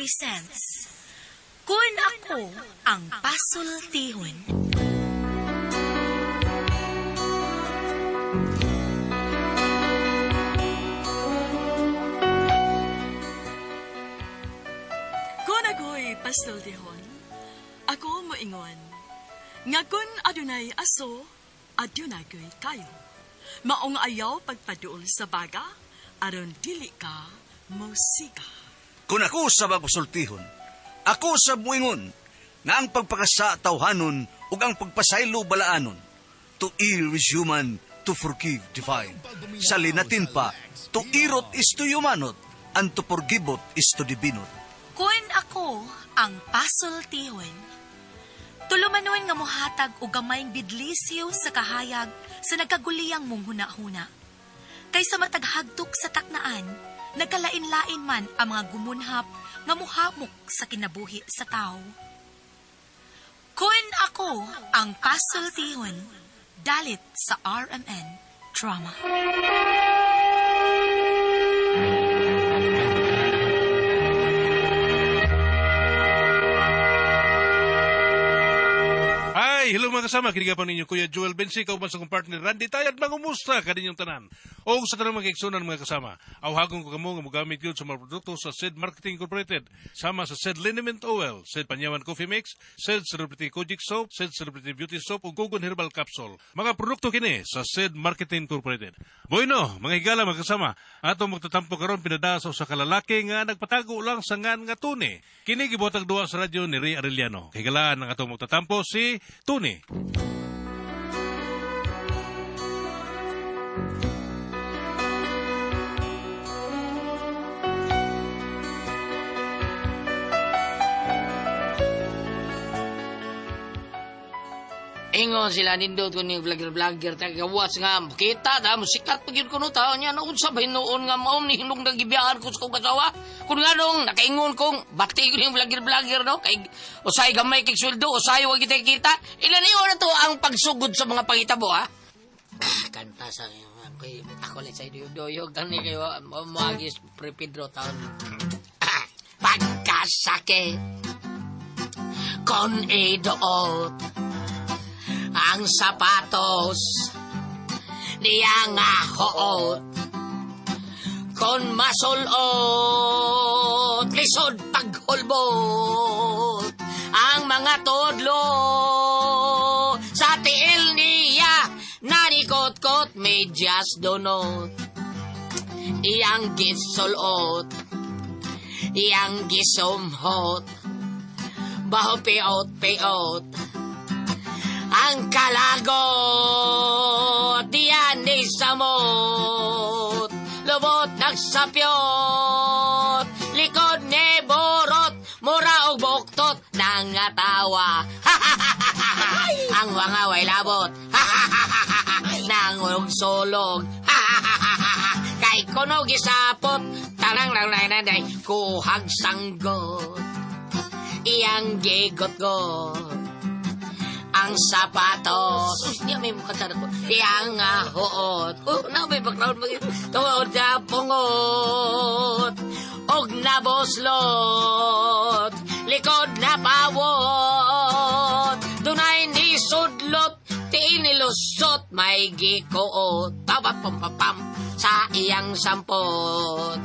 presents Kun Ako Ang Pasultihon. Kun ako'y pasultihon, ako moingon, nga kun adunay aso, adunay ko'y kayo. Maong ayaw pagpaduol sa baga, aron dili ka musika. Kung ako sa magpasultihon, ako sa muingon, nga ang pagpakasa tawhanon ug ang pagpasaylo balaanon. To err is human, to forgive divine. Sa linatin pa, to irot is to humanot, and to forgivot is to divinot. Kun ako ang pasultihon. Tulumanon nga mohatag og gamayng bidlisiw sa kahayag sa nagkaguliyang mong huna-huna. Kaysa mataghagtok sa taknaan, nagkalain-lain man ang mga gumunhap nga muhamok sa kinabuhi sa tao. Kun ako ang pasultihon, dalit sa RMN Drama. Ay, hello mga kasama. Kiniga pa ninyo Kuya Joel Bensi, kauban sa kong partner Randy Tayad, mangumusta kaninyong tanan. O sa tanang mga kaigsunan mga kasama, awhagon ko kamo nga mogamit yun sa mga produkto sa SED Marketing Incorporated, sama sa SED Liniment Oil, SED Panyawan Coffee Mix, SED Celebrity Kojic Soap, SED Celebrity Beauty Soap ug Gugon Herbal Capsule. Mga produkto kini sa SED Marketing Incorporated. Bueno, mga higala mga kasama, atong magtatampo karon pinada sa usa ka lalaki nga nagpatago lang sa ngan nga Tony. Kini gibuhatag duwa sa radyo ni Ray Arellano. Higalaan ang atong magtatampo si Tony. Ingon sila nindot ko ni vlogger vlogger ta gawas nga kita ta musikat pag yun kuno tao niya noon sa noon nga maom ni hinong nagibiyaan ko sa kong kasawa kun nga nung nakaingon kong bati ko ni vlogger vlogger no kay usay gamay kay sweldo usay wa kita kita ilan niyo na to ang pagsugod sa mga pangitabo ha. Kanta sa kay ako lang sa duyog kani kayo moagis pre Pedro taon. Pagkasakit kon idoot ang sapatos niya nga huot kon masulot lisod paghulbot ang mga tudlo sa tiil niya nanikot-kot medyas donot iyang gisulot iyang gisumhot baho piot-piot ang kalagot diyan ni samot lubot nagsapyot likod ni borot mura og buktot nangatawa ang wangaway labot nangulog sulog kay kuno gisapot tanang nang nanay kuhag sanggot iyang gigot-got ang sapatos. Uy, niya may mukha ko. Iyang huot. Oh, na may background mo. Tuod na pungot. Og naboslot. Likod na pawot. Dunay ni sudlot. Tiin ni lusot. May gikuot. Tapapam sa iyang sampot.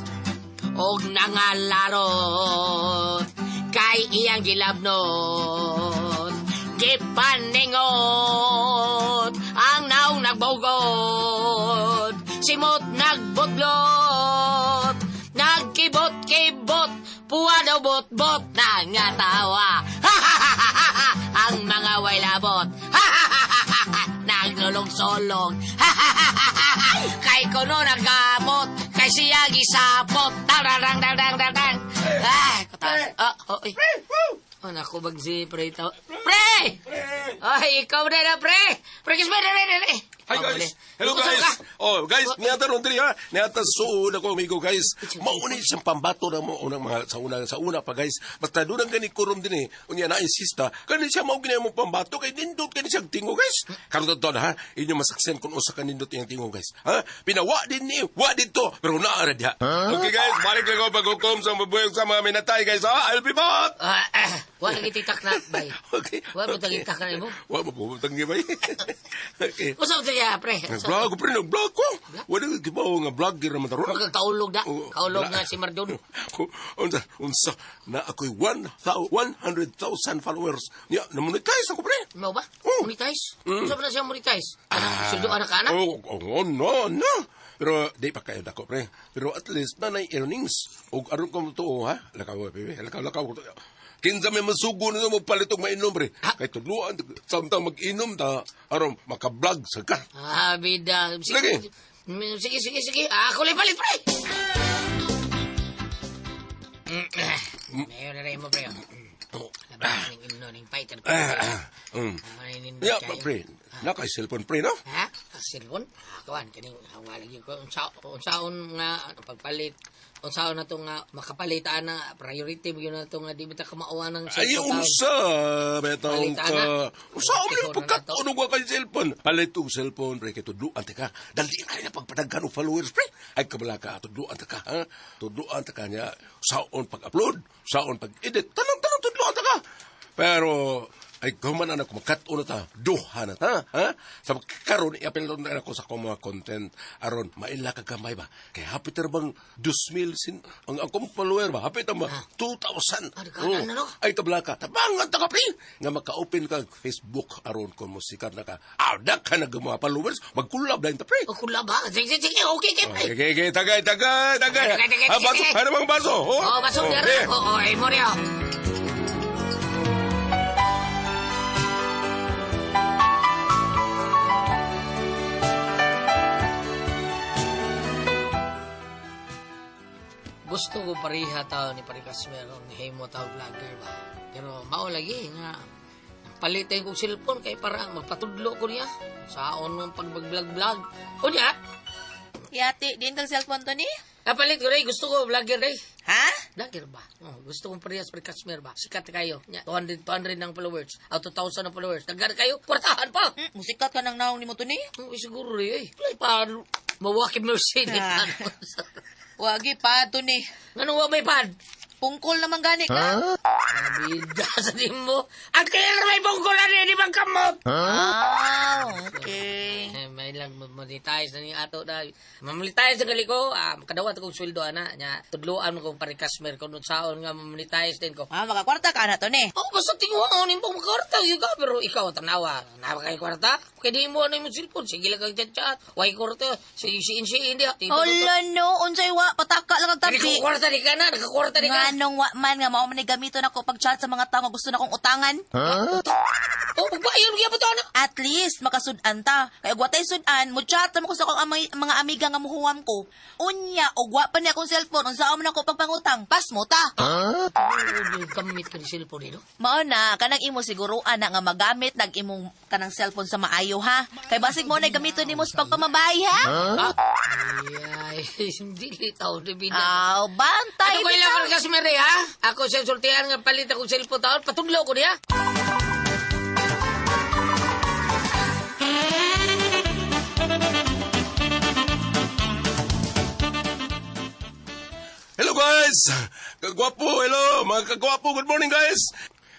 Og nangalarot. Kay iyang gilabnot. Gipaningot ang naong nagbugod, simot nagbutlot, nagkibot-kibot, puwa daw bot-bot, nangatawa. Ang mga way labot, naglulong-sulong. Kay kuno nagkamot, kay siya gisapot, tararang dang dang dang dang. Ah, kutas. Oh, oh, oy. Oh, naku, bagsi, pre. Pre! Ay, ikaw na na, pre! Pre, kisme, na, na, na. Hi guys. Hello guys. Oh guys, niata ron diri ha. Niata suod ako amigo guys. Mauni siyang pambato na mo unang mga sa una pa guys. Basta doon ang gani kurom din eh. Unya na insista. Kani siya mao gini mo pambato kay nindot kani siyang tingo guys. Karon to ha. Inyo masaksen kung usa ka nindot iyang tingo guys. Ha? Pinawa din ni, wa dito pero naa ra diha. Okay guys, balik lang ako paghukom sa mabuhay sa mga minatay guys ha. I'll be back. Wa lagi titak na, bay. Okay. Wa mo tagitak na mo. Wa mo po tanggi bay. Okay. Usa ba siya, pre? Nag-vlog ko, pre, nag-vlog ko. Wala ka kibaw nga vlogger naman taron. Huwag kaulog na. Oo, Kaulog wala. nga si Mardon. Unsa, unsa, na ako'y 100,000 followers. Ya, namonetize ako, pre. Mau ba? Oo. Monetize? Unsa ba na siya monetize? Suldo anak ka anak? Oh, no, no. Pero di pa kayo dako, pre. Pero at least nanay earnings. Og aron ko tuo, ha? Lakaw, baby. Lakaw, lakaw. Kinsa may masugo na mo palit og mainom, pre. Kay tudluan, samtang mag-inom ta, aron maka-vlog sa ka. Ah, bida. Sige, Lagi. sige, sige, sige. Ako lang palit, pre. Ngayon na rin mo, pre. Labas ng ino ng fighter. Ya, pre. Naka cellphone, pre, no? Ha? Cellphone? Kawan, kaning wala gyud ko unsaon nga pagpalit. Unsaon na to nga makapalit ana priority gyud na to nga di bita ka mauwa ng Ay, cellphone. unsa, betong Palit, ka. ana. Unsa Ikaw man na pagkat na to. ano ka kay cellphone. Palit og cellphone, pre, kay tudluan ta ka. Dali ka na pagpadaghan og followers, pre. Ay kabala ka, tudluan ta ka, ha? Tudluan ta ka niya. Saon pag-upload, saon pag-edit. Tanong-tanong tudluan ta ka. Pero ay guman na ako makat-on na ta, duha na ta, ha? Sa karon i-apel na ako sa akong mga content aron maila ka gamay ba. Kay hapit ra bang 2,000 sin ang akong follower ba, hapit ang ba 2,000. Ah, daghanan na, no? Ay tabla ka, tabangan ta ka pre nga maka-open ka Facebook aron kung musikat na ka. Adak ka na mga followers, magkulab dahil ta pre. O kula ba? Sige, sige, sige, okay kay pre. Okay, okay, okay, tagay, tagay, tagay. Tagay, tagay, Ah, baso, tagay. ano bang baso? Oh, Oh, baso Oh, na eh. Oh, oh, ay mo niya. Gusto ko pareha tao ni Parikas meron ni Hemo tao vlogger ba. Pero mao lagi nga palitin kong cellphone kay para magpatudlo ko niya saon ng pag-vlog-vlog. Unya, Yati, din kang cellphone to ni? napalit ko rin. Gusto ko vlogger rin. Ha? Vlogger ba? Oh, gusto kong parehas Parikas ba? Sikat kayo. Nya, 200, 200 ng followers. Out 2,000 ng followers. Daghan kayo. Kwartahan pa. Musikat ka ng naong ni mo to ni? Oh, siguro rin eh. Wala pa. Mawaki Mercedes. Ah. Wagi pa to ni. Ano wa may pad? Pungkol naman gani ka. Bida sa mo. Ang clear may bungkol na di bang kamot? Ah, okay. Eh, may lang monetize na ni ato na. Mamonetize sa gali ko. Ah, makadawat akong sweldo ana nya. Tudloan mo kong pare-customer kung unsaon nga mamonetize din ko. Ah, makakwarta ka na to ni. Oh, basta tinguha ni mo kwarta gyud ka pero ikaw tanawa. Nawa kay kwarta. Kay di mo ano imong cellphone sige lang kag chat. Way kwarta sige si si hindi. Hala no, unsay wa pataka lang ang Tabi. tabi. Kwarta di ka na, nagkakwarta di ka. Nganong wa man nga mao man ni gamiton ako pag chat sa mga tao nga gusto na kong utangan. Oh, magbayon gyud pa to ana. At least makasud-an ta. Kay og watay sud-an, mo chat mo ko sa akong mga amiga nga muhuwam ko. Unya og wa pa ni akong cellphone, unsaon man ako pagpangutang? Pas mo ta. Oh, gamit ka ni cellphone dito. Mao na kanang imo siguro ana nga magamit nag imong kanang cellphone sa maayo ha. Kay basig mo na gamiton nimo sa pagpamabay ha. Ay, hindi tao di bida. Aw, bantay Ano ko bitaw. ilang customer eh, ha? Ako siya sultihan nga palit akong cellphone taon, patudlo ko niya. Hello guys! Kagwapo, hello! Mga kagwapo, good morning guys!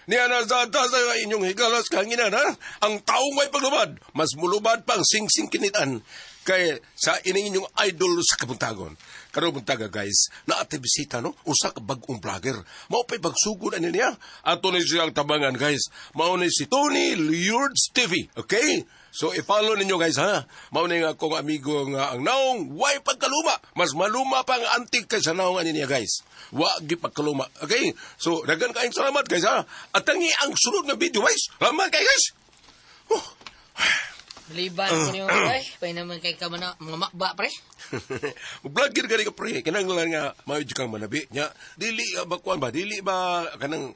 Niya na sa sa inyong higalas kahanginan, ha? Ang taong may paglubad, mas mulubad pang sing-sing kinitan. Kay sa ining inyong idol sa kabuntagon. Karon buntaga guys, naate bisita no, usa ka bag-ong vlogger. Mao pay pagsugod ani niya. Ato ni siyang tabangan guys. Mao ni si Tony Lourdes TV. Okay? So i-follow ninyo guys ha. Mao ni nga akong amigo nga ang naong way pagkaluma. Mas maluma pa ang antik kaysa naong ani niya guys. Wa gi pagkaluma. Okay? So daghan kaayong salamat guys ha. At tangi ang sunod nga video guys. Salamat kay guys. Oh. Liban ko niyo, pre. Pwede naman kay ka man mga makba, pre. Vlogger gani ka pre, kinahanglan nga maayo jud kang manabi nya. Dili ba kuan ba, dili ba kanang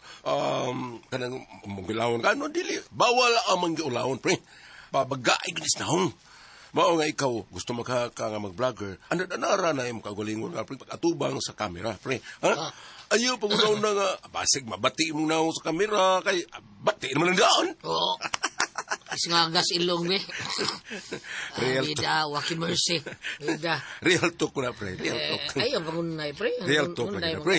kanang manggilawon ka no dili. Bawal ang manggiulawon pre. Pabagaay gud is nahong. Mao nga ikaw gusto maka ka nga mag-vlogger. Ano na na imong kagalingon nga pre pag-atubang sa kamera pre. Ha? Ayaw pag na nga basig mabati imong naong sa kamera kay bati naman ang daon. Oo. Is nga gas ilong, be. Real talk. Bida, waki mercy. Bida. Real talk ko na pre, real talk. Eh, ay, ang pangunay, pre. Ang Real talk unay lagi na, mo. pre.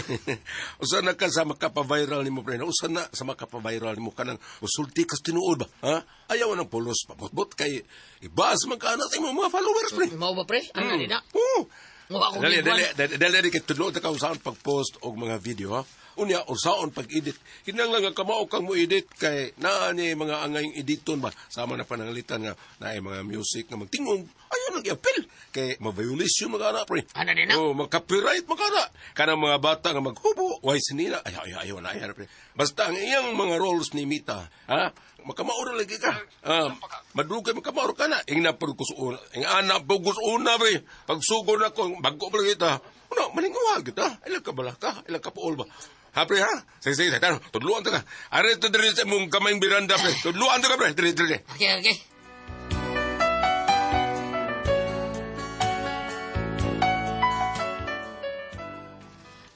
Usa na ka sa makapa-viral nimo pre. Usa na sa makapa-viral nimo kanang usulti kas tinuod ba? Ha? Ayaw nang pulos pabot kay ibas man ka na sa imong mga followers pre. Mao ba, pre? Ano na na? Oo. Mo ako Dali, gigwan. dali, dali, dali, dali, kay tudlo ta ka usaon pag-post og mga video, ha? Unya, usaon pag-edit. Kinahanglan nga kamao kang mo edit kay naa ni mga angayng editon ba? Sama na pananglitan nga naay mga music nga magtingog. Ayaw nang i-appeal. Kay ma-violation mga anak, pre. Ano din na? Oh, mag-copyright mga anak. Kanang mga bata nga maghubo, way sinila. Ayaw, ayaw, ayaw na, ayaw, pre. Basta ang iyang mga roles ni Mita, ha? Makamauro lagi ka. Ah, madugay makamauro ka na. Ing na pagkusuon. Ing anak pagkusuon na, pre. Pagsugod na ko, bago pa kita. Ano, maninguha kita. Ilang ka bala ka? Ilang ka paol ba? Ha, pre, ha? Sige, sige, tayo. Tudluan ta ka. Are, ito diri sa mong kamayng biranda, pre. Tudluan ta ka, pre. Diri, diri. Okay, okay.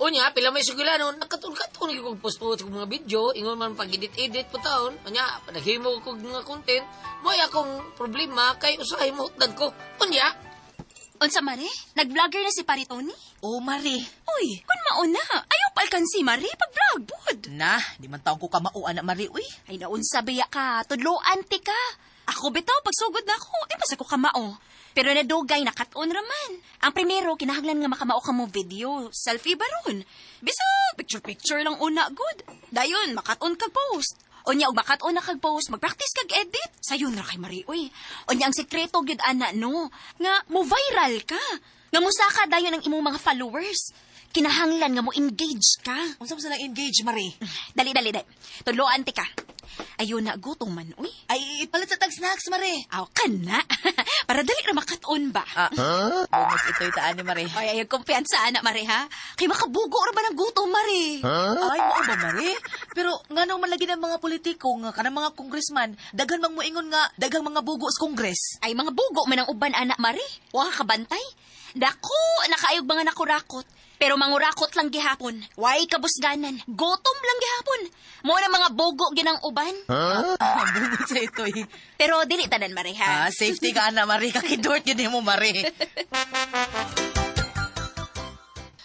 Unya, pila may sugila noon, nakatun-katun ko post po ko mga video, ingon man pag edit-edit po taon, unya, naghimo ko mga content, mo'y akong problema kay usahay mo hutdan ko. Unya, Unsa Mare? Nag-vlogger na si Pare Tony? Oh, Mari. Uy, kun mauna, ayaw palkan si Mare pag-vlog bud. Na, di man taong ko kamauan na Mari, uy. Ay naunsa biya ka, tudloan ti ka. Ako bitaw pagsugod na ako, di ba sa ko kamao. Pero nadugay nakat-on raman. Ang primero kinahanglan nga makamao ka mo video, selfie baron. Bisag picture picture lang una good. Dayon makat-on kag post. Unya og makat-on na kag post, magpractice kag edit. Sayon ra kay Mari uy. Unya ang sekreto gyud ana no, nga mo viral ka. Nga mosaka dayon ang imong mga followers. Kinahanglan nga mo engage ka. Unsa mo silang engage, Mari? Dali, dali, dali. Tudloan ti ka. Ayun na, gutom man, uy. Ay, ipalit sa tag snacks, Mari. Aw, ka na. Para dali ra makat-on ba? Ah, huh? ito'y taan ni Mari. Ay, ay, kumpiyansa, anak, Mare, ha? Kay makabugo ra ba ng gutom, Mare? Ay, mao ba, Mari? Pero ngano man lagi ng mga politiko nga kanang mga congressman, daghan mang moingon nga daghang mga bugo sa kongres. Ay, mga bugo man ang uban, anak, Mare. Wa ka kabantay. Dako, nakaayog mga nakurakot. Pero mangurakot lang gihapon. Way kabusganan. Gutom lang gihapon. Mo na mga bogo ginang uban. Ah, bugo sa ito'y. Pero dili tanan, Mare, ha? Ah, safety ka ana, Mari. Kakidort yun mo, Mari.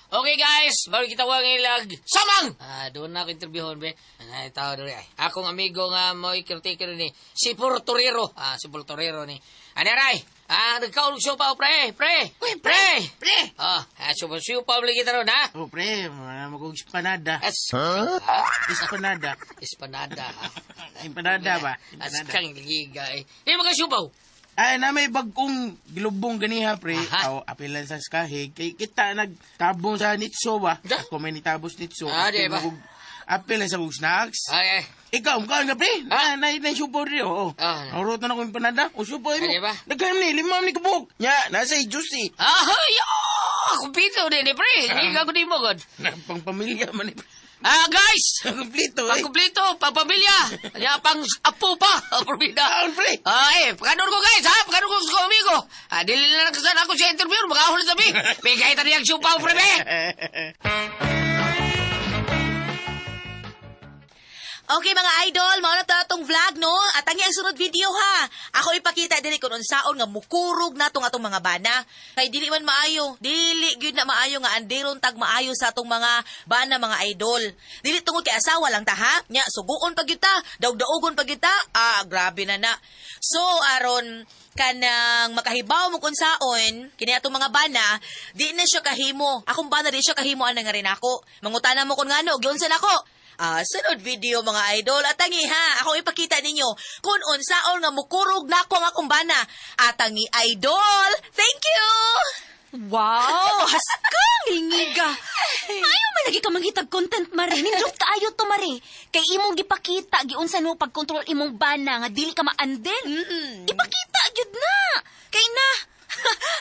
Okay guys, bago kita wang ilag samang. Ah, doon na ako interviewon be. Ay tao diri ay. Akong amigo nga mo'y caretaker ni si Portorero. Ah, si Portorero ni. Ani ray. Ah, nagkaulog siya pa pre, pre. Uy, pre. Pre! Ah, ah supa supa lagi kita ron ha. Oh, pre, magug espanada. As, huh? Espanada. Espanada. ha? Empanada ba? As Empanada. kang liga eh. Eh mga supaw. Ay, na may bagong gilubong ganiha, pre. Aha. Aw, apilan sa skahig. Kay kita nagtabong sa nitso ba? Da? Ako may nitabos nitso. Ah, di Apil ba? Apilan sa kong snacks. Ay, ay. Ikaw, mukhaan ka, pre. Ah? Na, na, na, supaw rin, oo. Ah. Naruto na ko empanada. O, supaw mo. Ah, di ba? Nagkaim ni, limam ni kabuk. Nya, nasa juicy. Ah, ay, oh, kumpito din eh, pre. Hindi ka kunin mo god. Pang pamilya man eh. pre. Ah, guys. Kompleto, eh. Pang kumpleto, pang pamilya. Kaya pang apo pa, probida. Taon, pre. Ah, eh, pakanon ko guys, ha? Pakanon ko sa amigo. Ah, dili na lang kasana ako sa interview, makahulog sabi. Bigay ta niyang siupaw, pre, be. Okay mga idol, mao na to atong vlog no. At ang sunod video ha. Ako ipakita dili kung unsaon nga mukurog natong atong mga bana. Kay dili man maayo, dili gyud na maayo nga anderon tag maayo sa atong mga bana mga idol. Dili tungod kay asawa lang ta ha. Nya suguon pa gyud ta, daog-daogon pa gyud ta. Ah, grabe na na. So aron kanang makahibaw mo kung saon kini atong mga bana, di na siya kahimo. Akong bana di siya kahimo ana nga rin ako. Mangutana mo kung ngano, giunsa nako. Ah, sunod video mga idol at tangi ha, ako ipakita ninyo kung unsaon nga mukurog nako ang akong bana. Atangi idol. Thank you. Wow, haskang lingiga. Ayaw man lagi ka manghitag content, Mare. Nindot kaayo to, Mare. Kay imong gipakita, giunsa mo pagkontrol imong bana nga dili ka maandel. Ipakita gyud na. Kay na.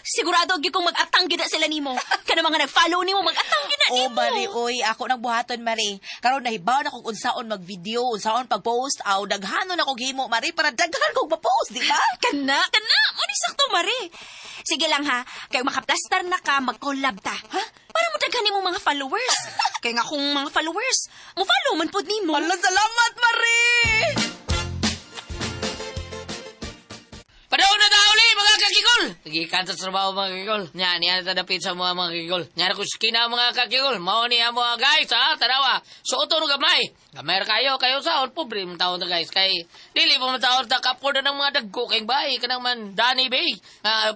Sigurado gyud kong mag-atang gyud na sila nimo. Kana mga nag-follow nimo mag-atang gyud na Oh, nimo. Mari, oy, ako nang buhaton, Mari. Karon nahibaw na kung unsaon mag-video, unsaon pag-post, aw daghanon ako gihimo, Mari, para daghan kog ma-post, di ba? Kana, kana. Mo ni sakto, Mari. Sige lang ha, kay makaplastar na ka, mag-collab ta. Ha? Para mo daghan nimo mga followers. Kay nga kung mga followers, mo follow man pud nimo. Hala, salamat, Mari! Panahon na ta uli, mga kakikol! Gikan sa trabaho, mga kakikol. Nya, niya na dapit sa mga kakikol. Nya na kuskina, mga kakikol. Mao niya mga guys, ha? Tanawa. Suoto no gamay. Gamay ra kayo, kayo sa pobre man taon ta guys. Kay, dili pa man taon ta kapod na ng mga dagko kay bay. Kanang man, Danny Bay.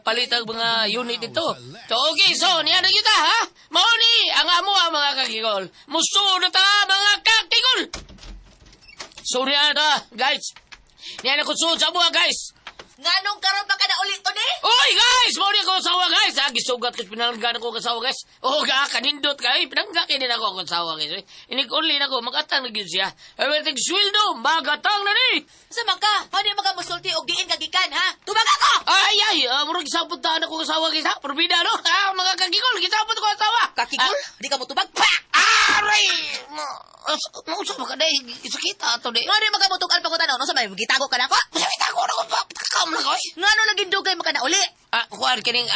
Palit ang mga unit dito. So, okay, so, niya na kita, ha? Mao ni, ang amo, ha, mga kakikol. Musuo na ta, mga kakikol! So, niya na ta, guys. Niya na kusuod sa amo, guys. Nganong karon pa ka na ulit to ni? Uy, guys! Mao ni ako asawa, guys! Ha, gisugat ko, pinalanggan ako asawa, guys. Oo, ka, kanindot ka. Ay, pinangga kinin ako ako asawa, guys. Inig-uli na ko, magatang na gyud siya. Ay, well, sweldo, magatang na ni! Sa man ka? Ano yung mga musulti og diin kagikan, ha? Tubag ako! Ay, ay, murag gisapot na ako asawa, guys, ha? Probida, no? Ah, mga kakikol, gisapot ko asawa. Kakikol? Di ka mo tubag? Pa! Ah, aray! Mausa ba ka na? Sakit ato di. Ngano yung mga mutukan pa ko tanong? No, sa may gitago ka na ako? Masakit ako na ko pa. Takam na ko, eh. Ngano laging dugay maka na uli? Ah, kuwan, kining,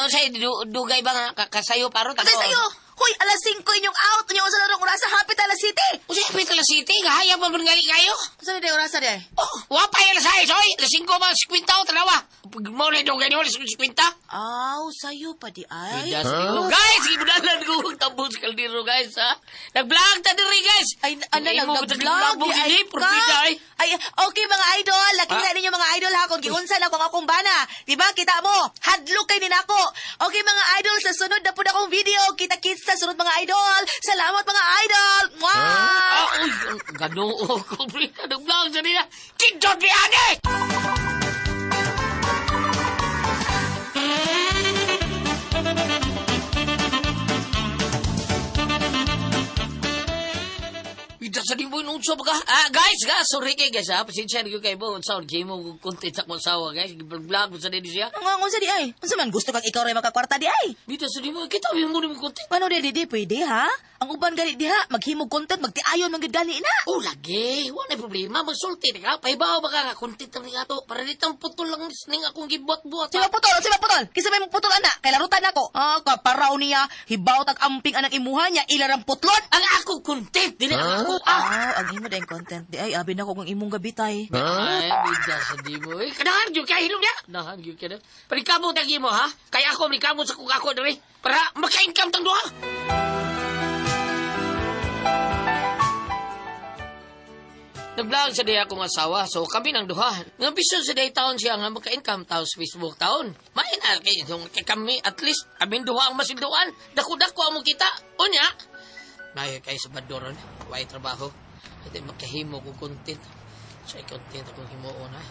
unsay, dugay ba nga, kasayo paro? Kasi sa'yo, huy, alas 5 inyong out, inyong sa larong orasa, hapit alas city. Unsay, hapit alas city, gahaya pa man gali kayo? Saan na orasa di ay? Oh, wapay alas 6, oy! Alas 5 ba, 50 o, tanawa. Pag mo na dugay niyo, alas 50. Aw, sa'yo pa di ay. Huh? Guys, ibudalan ko ang tambong sa kaldero, guys, ha? Nag-vlog ta diri, guys! Ay, ano, Imo, nag-vlog, mo, di ay gini, ka. purbida, ay. Ay, okay mga idol, nakita Ah? ninyo mga idol ha, kung giunsa na kung akong bana. Diba, kita mo, hadlok kay ninako. Okay mga idol, sa sunod na po na akong video, kita-kits sa sunod mga idol. Salamat mga idol. Mwah! Ah, uy, ganoo ko, pre. Nag-vlog sa nila. Kindot biyane! Ida sa di mo inunsa ba ka? Ah, guys, ga, sorry kay guys, ha. Pasensya na kayo mo. Unsa, game mo content sa akong asawa, guys. Vlog mo sa din siya. Nga, unsa di ay? Unsa man gusto kang ikaw rin makakwarta di ay? Bida sa di mo, kita mo mo content. Ano di di di pwede ha? Ang uban gani diha, maghimog content, magtiayon man gid gani na. Oh, lagi. Wala na problema. Magsulti na ka. Pahibaw ba ka nga? Content na nga to. Para dito ang putol lang ning akong gibuhat-buhat. Sima putol, sima putol. Kinsa may putol ana, kay larutan nako. Ah, kaparaw niya, hibaw tag amping anang imuha niya, ilarang putlon. Ang ako content. Dili ang ako. Ah. Ah, ang imo dayong content di ay abi nako kung imong gabitay. Ay, bida sa di mo. Eh, kanahan yun kaya hilom niya. Kanahan yun kaya. Panikamot ang imo, ha? Kaya ako, manikamot sa kung ako diri. Para maka-income tang duha. Nag-vlog sa diya akong asawa, so kami ng duha. Nga bisan sa day taon siya nga maka-income taon sa Facebook taon. Main na kay kay kami, at least kami duha ang masilduan. Dako-dako ang mo kita. Unya, may kay sa badoron, way trabaho. At makahimo ko content. So, content akong himuon ha.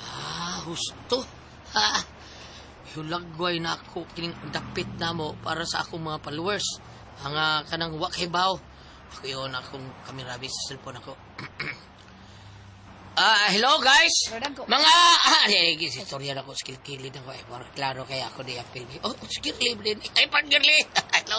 Ah, husto. Ha. Hulagway na ako kining dapit na mo para sa akong mga followers. Ang kanang wa kay baw. Ako yun akong kamerabi sa cellphone ako. Ah, hello guys. Mga istorya na ko skill-kilid ako eh. Para klaro kaya ako di apil. Oh, skill din. Ay pagirli. Hello.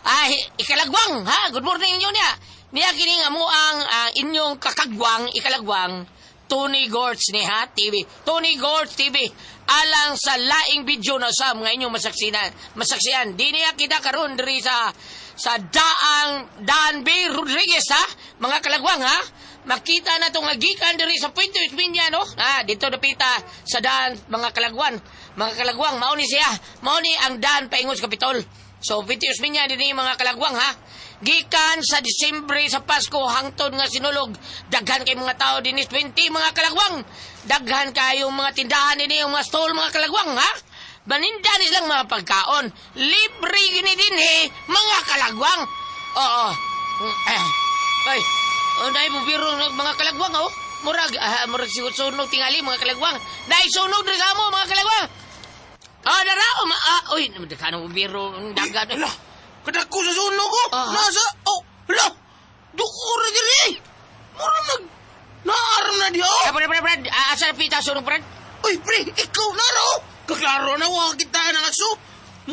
Ah, ikalagwang ha. Good morning inyo niya. Niya kini nga mo ang inyong kakagwang ikalagwang Tony Gortz ni ha TV. Tony Gortz TV. Alang sa laing video na sa mga inyong masaksinan. Masaksiyan. Di niya kita karon diri sa Daang Dan B. Rodriguez ha. Mga kalagwang ha. Makita na itong gikan diri sa Puente Espina no. Ah, dito dapita sa daan mga kalagwan. Mga kalagwang mao ni siya. Mao ni ang daan paingon sa Kapitol. So Puente Espina dinhi mga kalagwang ha. Gikan sa Disyembre sa Pasko hangtod nga sinulog, daghan kay mga tao dinhi 20 mga kalagwang. Daghan kayo mga tindahan dinhi, mga stall mga kalagwang ha. Baninda ni silang mga pagkaon. Libre gini dinhi mga kalagwang. Oo. Ay, oh, dahil mo biro ng mga kalagwang oh. Murag, murag sunog tingali mga kalagwang. Dahil sunog rin mo mga kalagwang. Ah, dara, oh, uy, daghan mo biro ng dagat. Hala, kadako sa sunog ko. Ah. Nasa, oh, hala, duko ra diri. Mura nag, naaram na di, oh. Brad, brad, brad, asa na pita sunog, brad? Uy, pre, pre, ikaw na ro. Kaklaro na wa kita ng aso.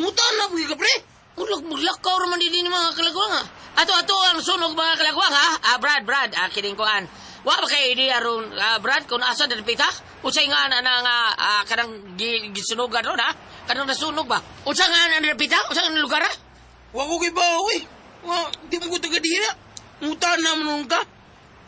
Muta na buhi ka pre. Ulag maglakaw raman din mga kalagwang ha. Ato ang sunog mga kalagwang ha. Ah, Brad, Brad, ah, kining kuan. Wa ba kay idea ron, ah, Brad, kung asa dapita? Unsay nga na na nga ah, kanang gisunugan ron ha? Kanang nasunog ba? Unsa nga na dapita? Unsa nga lugar ha? Wa ko kay bawo eh. Wa, di mo ko taga dira. Muta na mo nun ka.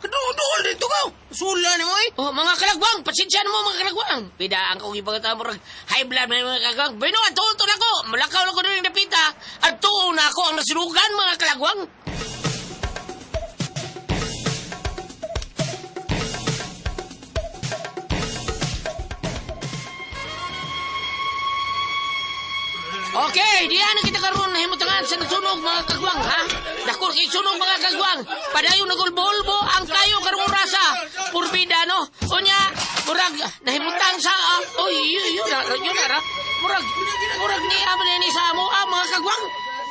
Kaduol dito ka. Sula ni mo eh. Oh, mga kalagwang, pasensya na mo mga kalagwang. Pida ang kong ipagkatamo rag high blood na mga kalagwang. Bino, at tuon na ako. Mulakaw na ko din dapita. At tuon na ako ang nasunugan mga kalagwang. Okay, diyan na kita karon himutangan sa nasunog mga kagwang, ha? Dako kay sunog mga kagwang. Padayon nagulbo-ulbo ang kayo karong orasa. Purbida no. Unya, murag nahimutang sa oy, yun, yun, yun, yun, murag murag ni amo ni sa amo ah, mga kagwang.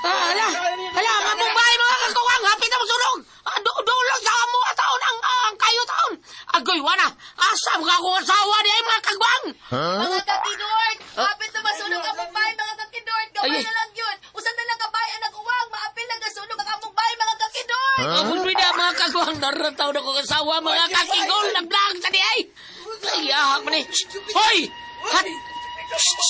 Ah, hala, hala, ang among bahay mga kagwang, hapit na masunog. Ah, dulo sa amo ah, taon ang ang kayo taon. Agoy wana, asa mga akong asawa ni ay mga kagwang. Mga kakidort, hapit na masunog ang Mumbai, mga kakidort. Gamay Ay. na lang yun. Usan na lang kabay ang nag-uwang. Maapil na gasunog ang among bahay, mga kakidort. Ang bida mga kagwang narataw na kong asawa mga kakigol naglag sa di ay. Ay, ahak man eh. Hoy! Hat!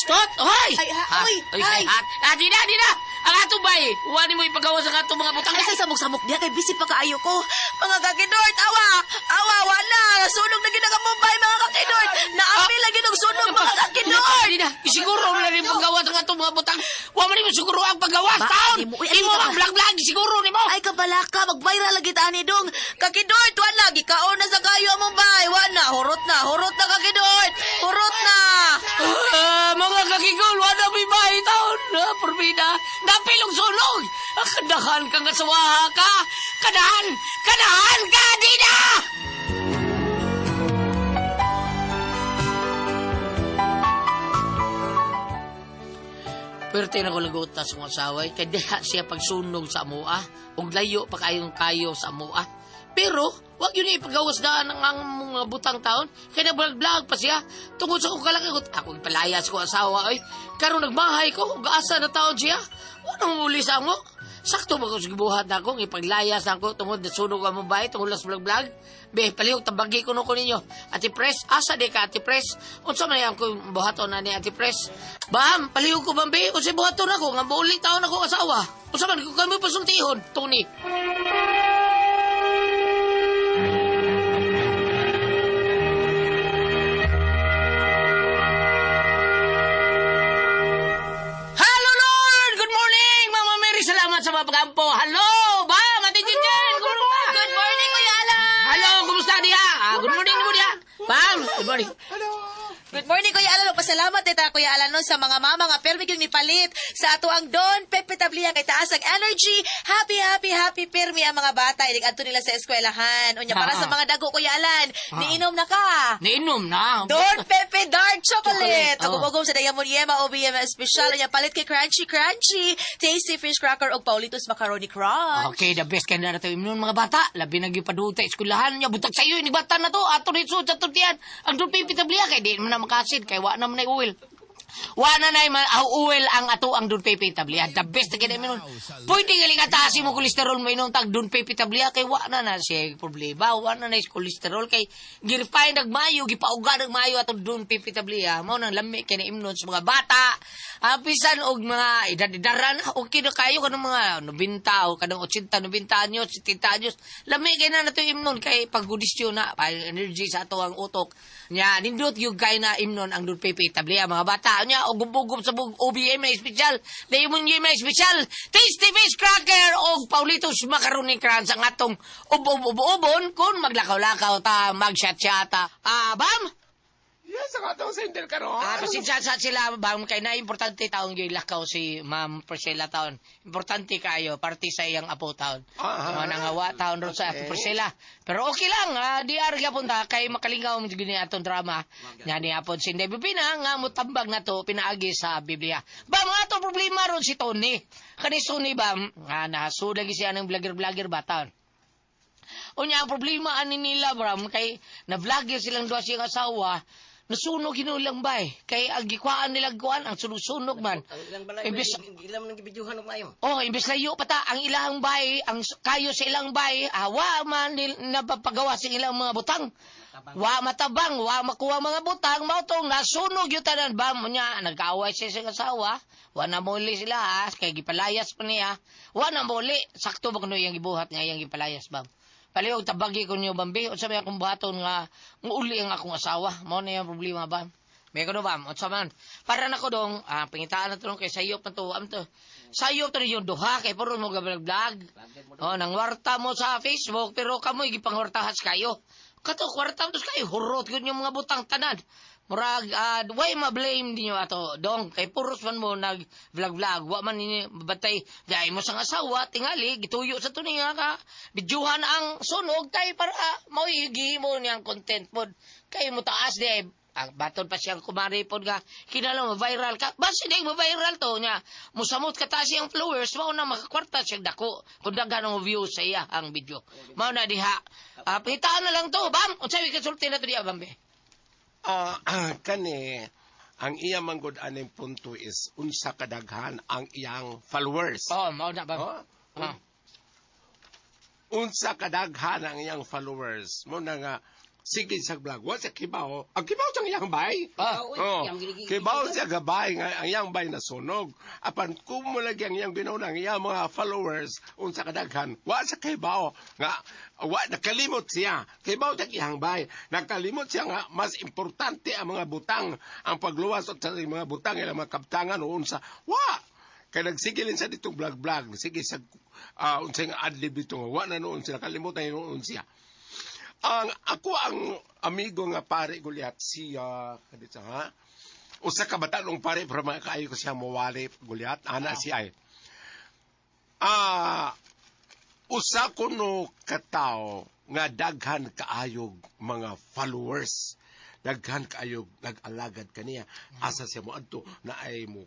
Stop! Hoy! Ay, ha, oy, Ay, ay. hat! Ah, di na, di na! Ang ato bay! Uwan mo ipagawa sa ato mga butang. Ay, sa samok-samok niya, kay busy pa kaayo ko. Mga kakidort, awa! Awa, wala! Nasunog na gid ang Mumbai, mga kakidort! Naapil na gid ang sunog, mga kakidort! Di na, isiguro na rin paggawa sa ato mga butang. Wa man mo siguro ang paggawa. Ba, Taon! di mo, uy, ay, Imo di ka ang ba? vlog-vlog, siguro ni mo! Ay, kabalaka, mag-viral lagi ta ni dong. Kakidort, wala, gikaon na sa kayo ang Mumbai. Wala, hurot na kakidort. Hurot na. Ah, mga kakigol, wala may bahay taon. Ah, Purbida, napilong sunog. Ah, kadahan kang asawa ka. Kadahan, kadahan ka, Dina! Pwerte na ko lagot sa kong asawa, eh, kay diha siya pagsunog sa amoa, ug layo pa kayong kayo sa amoa. Pero, wag yun ipagawas daan ang mga butang taon, kay nablag-blag pa siya. Tungod sa kong kalakagot, ako ipalayas ko asawa, oy. Karon nagmahay ko, ug asa na taon siya. Wala muli sa amo. Sakto ba ko sa gibuhat na ako, ipaglayas na ako, tungod na sunog ang mong bahay, tungod las vlog-vlog. Be, palihog, tabagi ko no ko ninyo. Ate Pres, asa di ka, Ate Pres? Unsa man ang ko buhaton na ni Ate Pres? Bam, palihog ko bam, be? Unsa buhaton ako? Nga mauli taon ako asawa. Unsa man, kung kami pasultihon, Tony. Hello, Lord! Good morning, Mama Mary. Salamat sa mga pagampo. Hello, Bam! Ate Jinjin! Kumusta? Good morning, Kuya Alan. Hello, kumusta diha? Ah, good morning mo diha. Bam, good morning. Good morning, Kuya Alan. Pasalamat ta Kuya Alan no, sa mga mama nga permi gyud nipalit sa ato ang Don Pepe Tablia kay taas ang energy. Happy, happy, happy permi ang mga bata inig adto nila sa eskwelahan. Unya para sa mga dago Kuya Alan, niinom na ka. Niinom na. Don Pepe Dark Chocolate. Chocolate, oh. Ugom-ugom sa Diamond Yema OBM Special. Unya palit kay Crunchy Crunchy, Tasty Fish Cracker ug Paulitos Macaroni Crunch. Okay, the best kay na nato imnon mga bata. Labi na gyud paduta eskwelahan niya butag sa iyo ini bata na to. Ato ni sa tuntian. Ang Don Pepe Tablia kay di man na makasid kay wa na man nay oil. Wa na nay man oil ang ato ang Don Pepe Tablia. The best kay imnon. Pwede galing ataasi mo kolesterol mo inom tag Don Pepe Tablia kay wa na na siya problema. Wa na na kolesterol kay girefine nagmayo, gipauga nagmayo ato Don Pepe Tablia. Mao nang lami kay na imnon sa mga bata. Bisan og mga edad-edaran, okay na kayo kanang mga 90 o kanang 80, 90 anyos, 70 anyos. Lami kay na nato imnon kay paggudisyo na pa energy sa ato ang utok. Nya nindot gyud kay na imnon ang Don Pepe Tablia mga bata. Nya og gubugub sa bug OBM na espesyal, Diamond Yema espesyal, Tasty Fish Cracker og Paulitos Macaroni Crunch ang atong ub-ub-ub-ubon kung maglakaw-lakaw ta, magsyat-syata. Ah, bam! Yes, ang atong sender karon. Ah, pasensya sa sila, bang kay na importante taong gyud lakaw si Ma'am Priscilla taon. Importante kayo, parte sa iyang apo taon. Ah, Mga nangawa taon ron sa Ate Priscilla. Pero okay lang, di ar gyapon ta kay makalingaw mo gyud ni atong drama. Nga ni apon si Inday Pipina nga motambag na to pinaagi sa Biblia. Ba mga atong problema ron si Tony. Kani Tony ba nga nahasud lagi siya ng vlogger-vlogger ba taon. Unya ang problema ani nila bram kay na-vlogger silang duha siyang asawa. Nasunog hinulang bay. Kay ang gikuhaan nila kuan ang sunog-sunog man. Ang ilang balay, Imbis, ilang nang gibidyuhan og maayo. oh, imbis layo pa ta ang ilang bay, ang kayo sa ilang bay, wa man napapagawa sa ilang mga butang. Wa matabang, wa makuha mga butang, mao tong nasunog yung tanan ba mo niya, nagkaaway siya sa asawa, wa na muli sila ha, kay gipalayas pa niya. Wa na muli, sakto ba kuno iyang gibuhat nga iyang gipalayas ba? Palihog tabagi ko niyo bambi, unsa may akong buhaton nga muuli ang akong asawa, mao na yung problema ba? May kuno ba? Unsa man? Para nako dong, pangitaan na to kay sayop na to, am to. Sayop to yung duha kay puro mo gablog. Oh, nangwarta mo sa Facebook pero kamoy gipangwartahas kayo. Kato kwarta mo kayo hurot gyud yung mga butang tanan. Murag why ma-blame ninyo ato dong kay puros man mo nag vlog vlog wa man ninyo batay dai mo sang asawa tingali gituyo sa to niya ka bidyuhan ang sunog kay para mao'y gihimo niyang content pod kay mo taas di ay ang baton pa siyang kumari pod nga kinahanglan mo viral ka basta di mo viral to niya musamot ka taas iyang followers mao na makakwarta siya dako kung daghan ang views sa iya ang video mao na diha. Pangitaan na lang to bam unsay kasulti na to diha bambe? Kani ang iya manggod aning punto is unsa kadaghan ang iyang followers. Oh, mao na bam. Oh? Ah. Unsa kadaghan ang iyang followers. Mo na nga sige sa vlog. Wa sa kibaw. Ang kibaw sa iyang bay. Ah. Uy, Oh, iyang kibaw siya gabay nga ang iyang bay nasunog. Apan kung mo lagi ang iyang ginawa ang iyang mga followers unsa kadaghan, wa sa kibaw nga wa nakalimot siya. Kibaw sa iyang bay. Nakalimot siya nga mas importante ang mga butang, ang pagluwas at sa mga butang ilang mga kaptangan o unsa. Wa kay nagsigilin sa ditong vlog-vlog, sige sa unsay nga adlib dito nga wa na noon sila kalimutan noon siya. Ang ako ang amigo nga pare Goliath siya kadito ha. Usa ka batanong pare pero makaayo ko siya mawali Goliath ana siya ay. Usa kuno katawo nga daghan kaayog mga followers. Daghan kaayog nag-alagad kaniya. Asa siya mo adto na ay mo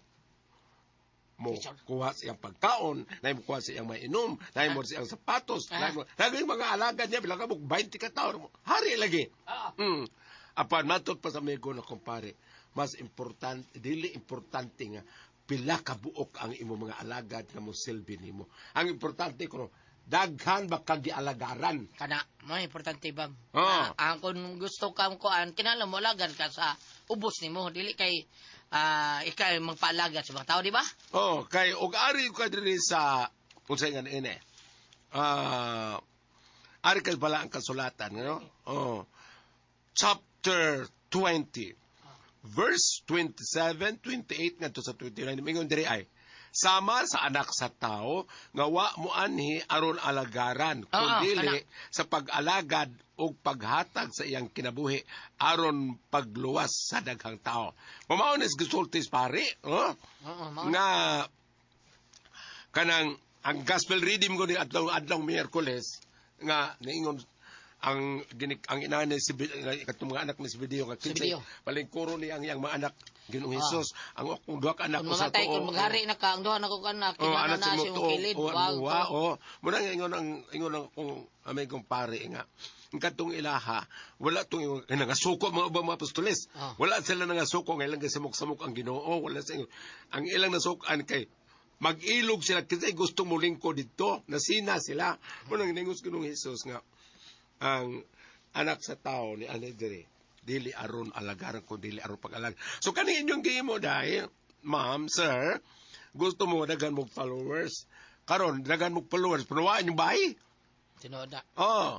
mo kuha sa iyang pagkaon, na mo kuha sa iyang mainom, na mo sa iyang sapatos, na mo naging mga alagad niya bilang kabuk 20 ka tawo. Hari lagi. Apan matod pa sa amigo na kumpare, mas importante dili importante nga pila ka buok ang imong mga alagad nga mo silbi nimo. Ang importante kuno daghan ba kag gialagaran. Kana mo importante bam. Oh. Ang kung gusto ka kuan kinahanglan mo alagad ka sa ubos nimo dili kay ikaw magpaalaga sa mga tao di ba? Oh, kay og ari ka diri sa unsay nga ini. Ari kay bala ang kasulatan, no? Oh. Chapter 20 verse 27, 28 ngadto sa 29 mingon diri ay sama sa anak sa tao nga wa mo anhi aron alagaran kundi sa pag-alagad ug paghatag sa iyang kinabuhi aron pagluwas sa daghang tao. Mao ni gisultis pare, oh? Oo, mao. Nga kanang ang gospel reading ko ni adlaw Miyerkules nga niingon ang ginik ang ina ni si katong mga anak ni Zebedeo nga kinsay palingkuro ni ang iyang mga anak Ginoong Hesus ang akong duha ka anak Kung ko sa mamatay, tuo. kung maghari na ka, ang duha na ko ka anak, Oh, kinahanglan anak na sa siya mo mong tuo. kilid. Oh, Wag wa, to. oh. Muna nga ingon ang akong amigong pare nga. Ang katong ilaha, wala tong ingon, eh, nangasuko mga ubang mga apostoles. Wala sila nangasuko nga ilang gisamok-samok ang Ginoo, wala sa ingon. Ang ilang nasukan kay mag-ilog sila kasi gusto mo lingkod dito, nasina sila. Muna nga ningon sa Ginoong Hesus nga ang anak sa tao ni ani diri dili aron alagaran ko dili aron pag-alag. So kani inyong gihimo dahil ma'am, sir, gusto mo daghan mo followers. Karon daghan mo followers, pero wa inyong bahay. Tinuod na. Oh.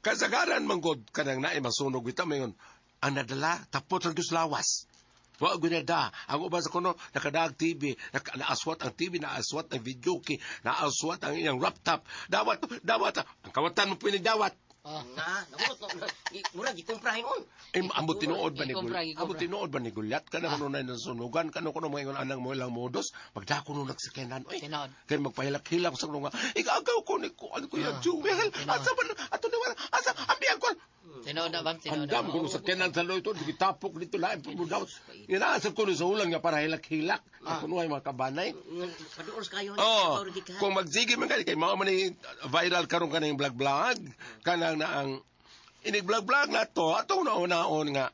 Kasagaran man gud kanang naay masunog bitaw mayon ang nadala tapot ra gyud sa lawas. Wa gyud nada. Ang uban sa kuno nakadaag TV, naaswat ang TV, naaswat ang video key, naaswat ang iyang laptop. Dawat, dawat ang kawatan mo pinidawat. Na, nakulot no. Mura gikumprahin on. Eh, ambot tinuod ba ni Ikumpra, Goliath? ikumpra. Ambot tinuod ba ni Goliath? Kana kuno na nasunugan, kana kuno mga ingon anang mo ilang modos, magdako no nagsakyanan. Oy, Tinuod. kay magpahilak-hilak sa nga. Igagaw ko ni ko ano kuya Jewel. Asa man ato ni wala asa ambiyan ko. Tinuod na bam, tinuod na. Andam kuno sa kenan sa loito gitapok dito lain pumudaw. Inaasa kuno sa ulan nga para hilak-hilak. Kuno ay mga kabanay. Paduol sa kayo. Oh, kung magsige man kay mao man ni viral karon kaning vlog vlog kanang na ang Inig-vlog-vlog na to, atong nauna-on nga,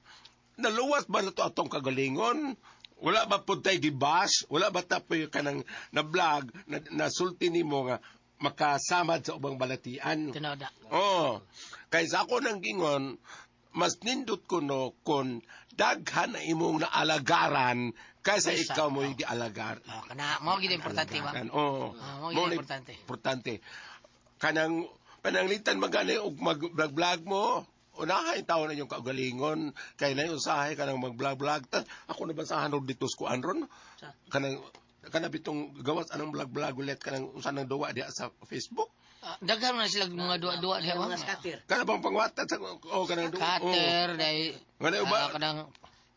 naluwas ba na to atong kagalingon? Wala ba po tayo gibash? Wala ba tapoy ka ng na-vlog, na, nasulti nimo nga makasamad sa ubang balatian? Tinuod na. Oo. Kay sa ako nang gingon, mas nindot ko no kung daghan na imong naalagaran kaysa Kaysa, ikaw mo yung gialagar. Oh, kana mao gid importante ba. Alagaran. Oo. Ah, mao Mao gid ni importante. Importante. Kanang pananglitan magani og mag-vlog mo, unahay taon na yung kaugalingon, kay na usahay kanang mag-vlog-vlog. Ta, ako nabasahan ron dito sa kuan ron. Kanang kana bitong gawas anong vlog-vlog ulit kanang usa nang duwa diha sa Facebook. Ah, daghan na sila mga duwa-duwa diha ba. Mga scatter. Kana bang pangwatan sa oh kanang duwa. Cutter dai Wala ba? Kanang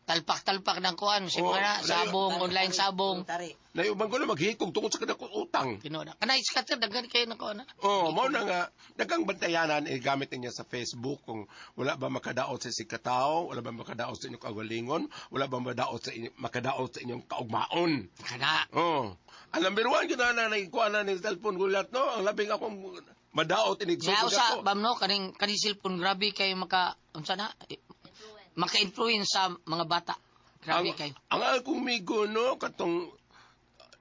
talpak-talpak ng kuan si Oh, mga na, sabong online sabong. Tari. Na ubang ko na maghikog tungod sa kadakong utang. Tinuod na. Kanang scatter daghan kayo na kuan. Oh, mao na nga daghang bantayanan eh, gamit niya sa Facebook kung wala ba makadaot sa sikatao, wala ba makadaot sa inyong kaugalingon, wala ba madaot sa inyo, makadaot sa inyong kaugmaon. Kana. Oh. Ang number one gyud na na na ni cellphone gulat no, ang labing akong madaot inig Nga sugod usa ako. bam no kaning kaning cellphone grabe kay maka unsa na Eh, maka-influence sa mga bata. Grabe Ang, kayo. ang akong migo no katong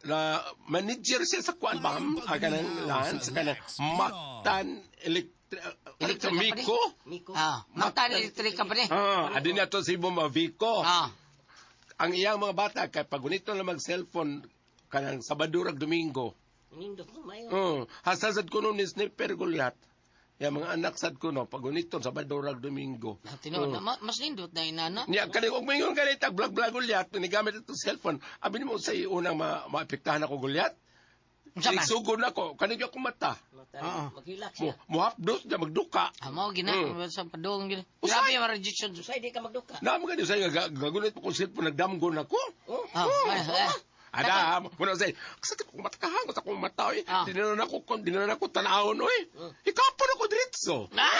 na manager siya sa kuan bam, ah, kanang lan sa kanang Mactan Electric Electromiko. Miko. Ah, Mactan Electric Company. Ah, adi na to si Mavico. Ah, Ang iyang mga bata kay pag gunito na mag-cellphone kanang Sabado rag Domingo. Nindot mo mayo. Oh, hasasad kuno ni Sniper Goliath. Ya mga anak sad kuno pag gunito Sabado rag Domingo. tinuod na mas nindot na inana. Niya kani og mingon kani tag vlog vlog Goliath ni gamit itong cellphone. Abi nimo sa unang maapektahan ako Goliath. Unsa man? Sugod na ko kani gyud akong mata. Matari. Maghilak Mo siya. muhapdos na magduka. Ah, mao gina sa padung gina. Usay! Grabe ang rejection. Usay di ka magduka. Na mo gani sa gagunit ko cellphone nagdamgon ako. Oh. Ah, ah, ah. Ada, muna say, sakit akong mata kahangos akong mata, oy. Ah. Di na na ako, di na na ako tanawon, oy. Ikapon ako diretso. Ah!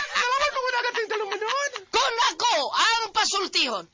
Salamat po kung nagating talumanon. Kung ako ang pasultihon,